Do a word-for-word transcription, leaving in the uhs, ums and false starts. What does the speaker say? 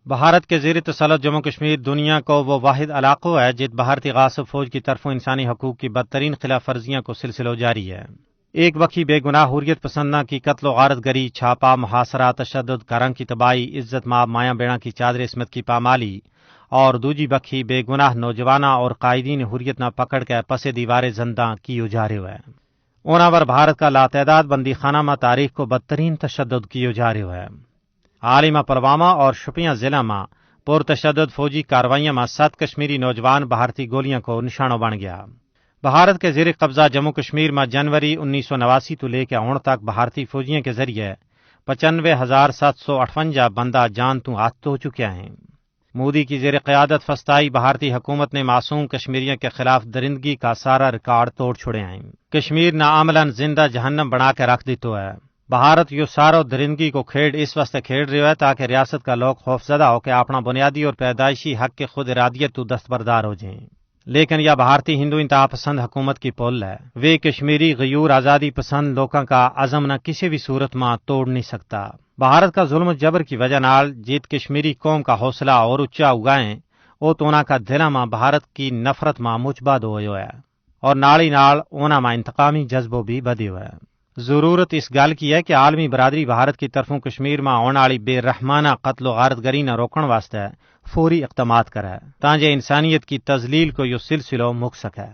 بھارت کے زیر تسلط جموں کشمیر دنیا کو وہ واحد علاقو ہے جت بھارتی غاصب فوج کی طرفوں انسانی حقوق کی بدترین خلاف ورزیاں کو سلسلو جاری ہے۔ ایک بکھی بے گناہ حریت پسنداں کی قتل و غارت گری چھاپا محاصرہ تشدد گھراں کی تباہی عزت ماں مایاں بیڑاں کی چادر عصمت کی پامالی، اور دوجی بکھی بے گناہ نوجواناں اور قائدین حریت نا پکڑ کے پسے دیوارے زنداں کیو جا رہیو ہے۔ انہاں پر بھارت کا لاتعداد بندی خانہ ما تاریخ کو بدترین تشدد کیو جا رہیو ہے۔ عالمہ پلوامہ اور شپیاں ضلع ما پر تشدد فوجی کارروائیاں ما ست کشمیری نوجوان بھارتی گولیاں کو نشانو بن گیا۔ بھارت کے زیر قبضہ جموں کشمیر ما جنوری انیس سو نواسی تو لے کے ہن تک بھارتی فوجیاں کے ذریعے پچانوے ہزار ست سو اٹھونجا بندہ جان تو ہتھ ہو چکیا ہیں۔ مودی کی زیر قیادت فستائی بھارتی حکومت نے معصوم کشمیریوں کے خلاف درندگی کا سارا ریکارڈ توڑ چھوڑے ہیں۔ کشمیر نا عملاً زندہ جہنم بنا کے رکھ دیتو ہے۔ بھارت یوہ سارو درندگی کو کھیڈ اس واسطے کھیڈ رہیو ہے تاکہ ریاست کا لوگ خوفزدہ ہو کے اپنا بنیادی اور پیدائشی حق کے خود ارادیت تو دستبردار ہو جائیں۔ لیکن یا بھارتی ہندو انتہا پسند حکومت کی پل ہے۔ ویہ کشمیری غیور آزادی پسند لوکاں کا عزم نا کسی بھی صورت ما توڑ نہیں سکتا۔ بھارت کا ظلم و جبر کی وجہ نال جیت کشمیری قوم کا حوصلہ اور اچا ہوگا ہیں، او تو انہاں کا دلاں ما بھارت کی نفرت ما مچ بد ہویو ہے۔ اور نالی نال انہاں ما انتقامی جذبو بھی بدیو ہے۔ ضرورت اس گل کی ہے کہ عالمی برادری بھارت کی طرفوں کشمیر ما ہون آلی بے رحمانہ قتل و غارت گری نا روکن واسطے فوری اقدامات کرے، تاں جے انسانیت کی تذلیل کو یوہ سلسلو مک سکے۔